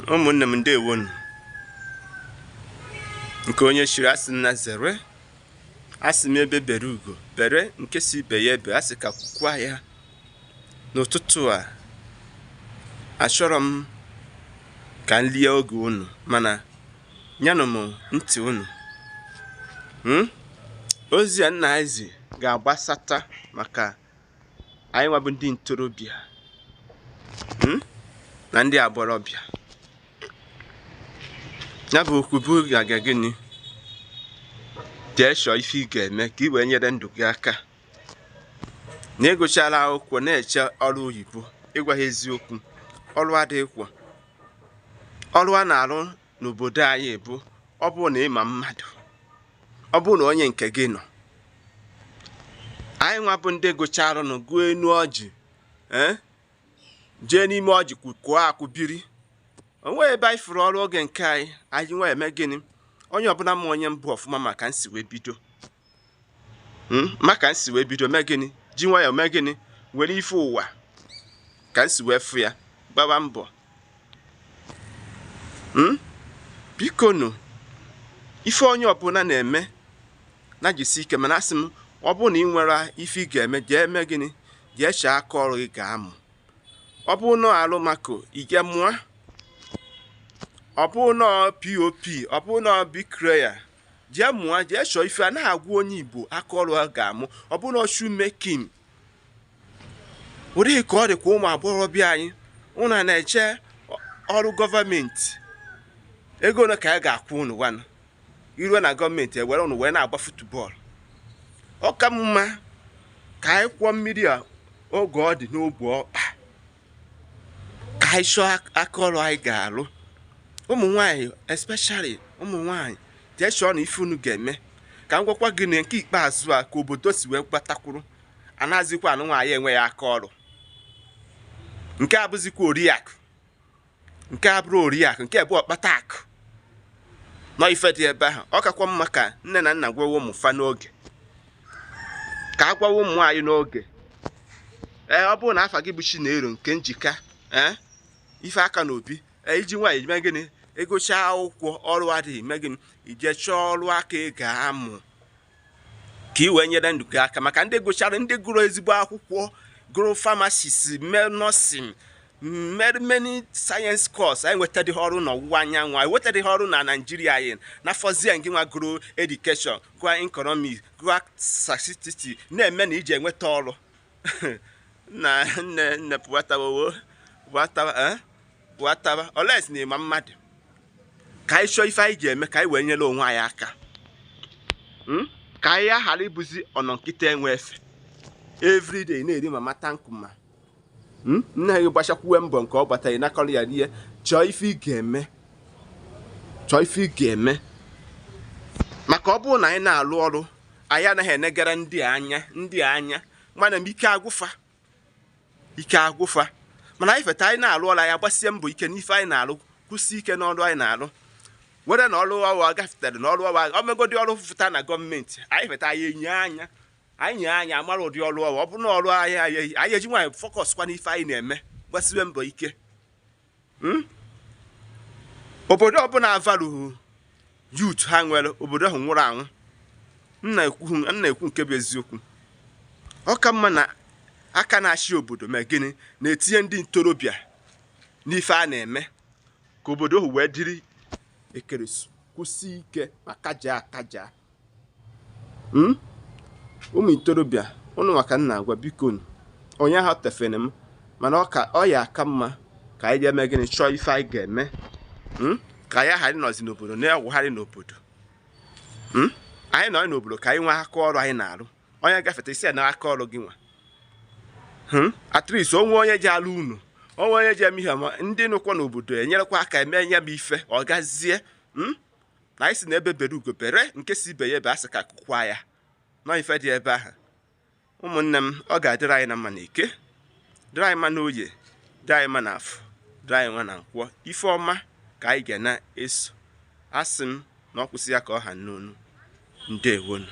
Ụmụnne m, ndewonu. Nke onye chiri, asị na zere, asị m ebe bere ugo bere, nke si ibe ya ebe, asị ka kwukwa ya. N'ụtụtụ a, achọrọ m ka m lie oge unu, mana nyanụ m ntị unu. Ozi a nna anyị ga-agbasata maka anyị nwa bụ ndị ntorobịa na ndị agbọrọbịa. Ya bụ okwu bụ ga gịnị? Jee chọọ ife ị ga-eme ka ị wee nyere ndụ gị aka. Na ịgụchala akwụkwọ na-eche ọrụ oyibo, ịgwa ha eziokwu, ọrụ adịghịkwa. Ọrụ a na-arụ n'obodo anyị bụ ọ bụrụ na ịma mmadụ, ọ bụrụ na onye nke gị nọ. Anyị nwa bụ ndị gụcharanụ, gụọ enu ọjị, jee n'ime ọjị kụọ akwụ biri. Onwe ebe anyị fụrụ ọrụ oge nke anyị, anyị nwa eme gịnị? Onye ọbụla ma onye mbụ ọfụma maka nsi wee bido. Maka nsi wee bido mee gịnị? Ji nwayọọ mee gịnị? Were ife ụwa ka nsi wee fụ ya, gbawa mbọ. Biko nụ, ife onye ọbụla na-eme na jisi ike, mana asị m ọ bụrụ na ị nwere ife ị ga-eme, jee mee gịnị? Jee chee aka ọrụ ị ga-amụ. Ọ bụrụ na alụ mako, ị ga mụọ. Ọ bụrụ na POP, ọ bụrụ na bricklayer, jee mụọ, jee chọọ ife a na-agwa onye Igbo aka ọrụ a ga-amụ. Ọ bụrụ na shoemaking, ụdị ka ọ dị kwa ụmụ agbọghọbịa anyị, ụnụ na-eche ọrụ gọọmenti. Ego ole ka a ga-akwụ unu gwanụ? Iruo na gọọmenti, ewere unu wee na-agba football. Ọ ka mma ka anyị kwụọ mmiri a oge ọ dị n'ogbe ọkpa, ka anyị chọọ aka ọrụ anyị ga-alụ. Ụmụ nwanyị, especially ụmụ nwanyị, jee chọọ na ife unu ga-eme. Ka m gwakwa gị na nke ikpeazụ a, ka obodo si wee gbatakwuru, anazikwa anụ nwaanyị enweghị aka ọrụ. Nke a bụzikwa oriakụ, nke a bụrụ oriakụ, nke bụ ọkpata akụ nọ ife dị ebe ahụ. Ọ kakwa mma ka nne na nna gwawa ụmụ fa n'oge, ka a gwawa ụmụ nwaanyị n'oge. Ee, ọ bụrụ na afa gị bụ Chinelo nke njika, ee, ife aka na obi, ee, iji nwaanyị mee gịnị? Egochaa akwụkwọ, ọrụ adịghị, mee gịnị? Ije chọọ ọrụ aka ị ga-amụ ka ị wee nyere ndụ gị aka. Maka ndị gụchara, ndị gụrụ ezigbo akwụkwọ, gụrụ pharmacist, mee nursing, mere many science course, anyị nwetadịghị ọrụ n'ọwụwa anyanwụ, anyị nwetadịghị ọrụ na Naijiria anyị. Na fọzie gị nwa gụrụ education, gụọ economics, gụọ statistics, na-eme na iji enweta ọrụ na nne nne pụwatawo pụwatawa, pụwatawa oles na ịma mmadụ. Ka anyị chọọ ife anyị ga-eme ka anyị wee nyere onwe anyị aka, ka anyị ghara ịbụzi ọnọ nkịta enwe efe. Everyday na-eri mama tankuma, nne gị gbachakwuwe mbọ nke ọ gbatara, ịnakọrọ ya rie. Chọọ ife ị ga-eme, chọọ ife ị ga-eme, maka ọ bụrụ na anyị na-alụ ọrụ, anyị anaghị enegara ndị anya, ndị anya mana m ike agwụfa, ike agwụfa. Mana anyị feta, anyị na-alụ ọrụ, anyị agbasie mbọ ike n'ife anyị na-alụ, kwụsị ike n'ọrụ anyị na-alụ, were na ọrụ ọwa gafetere na ọrụ ọwa omegodi ọrụ fụta na gọọmenti, anyị feta, anyị enye anya, anyị nye anya amara ụdị ọrụ ọwa ọ bụrụ na ọrụ anyị, anyị eji nwaanyị focus kwa n'ife anyị na-eme, gbasiwe mbọ ike. Obodo ọbụla avalụghị youth ha nwere, obodo ahụ nwụrụ anwụ. M na-ekwu nke bụ eziokwu. Ọ ka mma na aka na-achị obodo ma gịnị na-etinye ndị ntorobịa n'ife a na-eme, ka obodo ahụ wee dịrị ekeresu, kwụsị ike ma kaja akaja. Ụmụ ntorobịa, ụnụ maka nna agwa, biko, onye ahụ tefere m, mana ọ ya aka mma ka anyị ga-eme gịnị? Chọọ ife anyị ga-eme, ka anyị ghara ịnọzi n'obodo na-awụgharị n'obodo. Anyị nọ n'obodo ka anyị nwee aka ọrụ anyị na-arụ. Onye gafete isi ya na aka ọrụ gị nwa, at least onwe onye ji alụ unu, onwe onye ji eme ihe ma ndị nụkwa n'obodo enyerekwa aka eme ya bụ ife ọ gazie. Na anyị si na ebe bere ugo bere, nke si ibe ya ebe, asị ka kụkwa ya nọ ife dị ebe ahụ. Ụmụnne m, ọ ga-adịrị anyị na mma na eke, dịrị anyị mma na oye, dịrị anyị mma na afọ, dịrị anyị mma na nkwọ. Ife ọma ka anyị ga na-eso. Asị m na ọ kwụsị ya ka ọ ha n'onu. Ndewonu.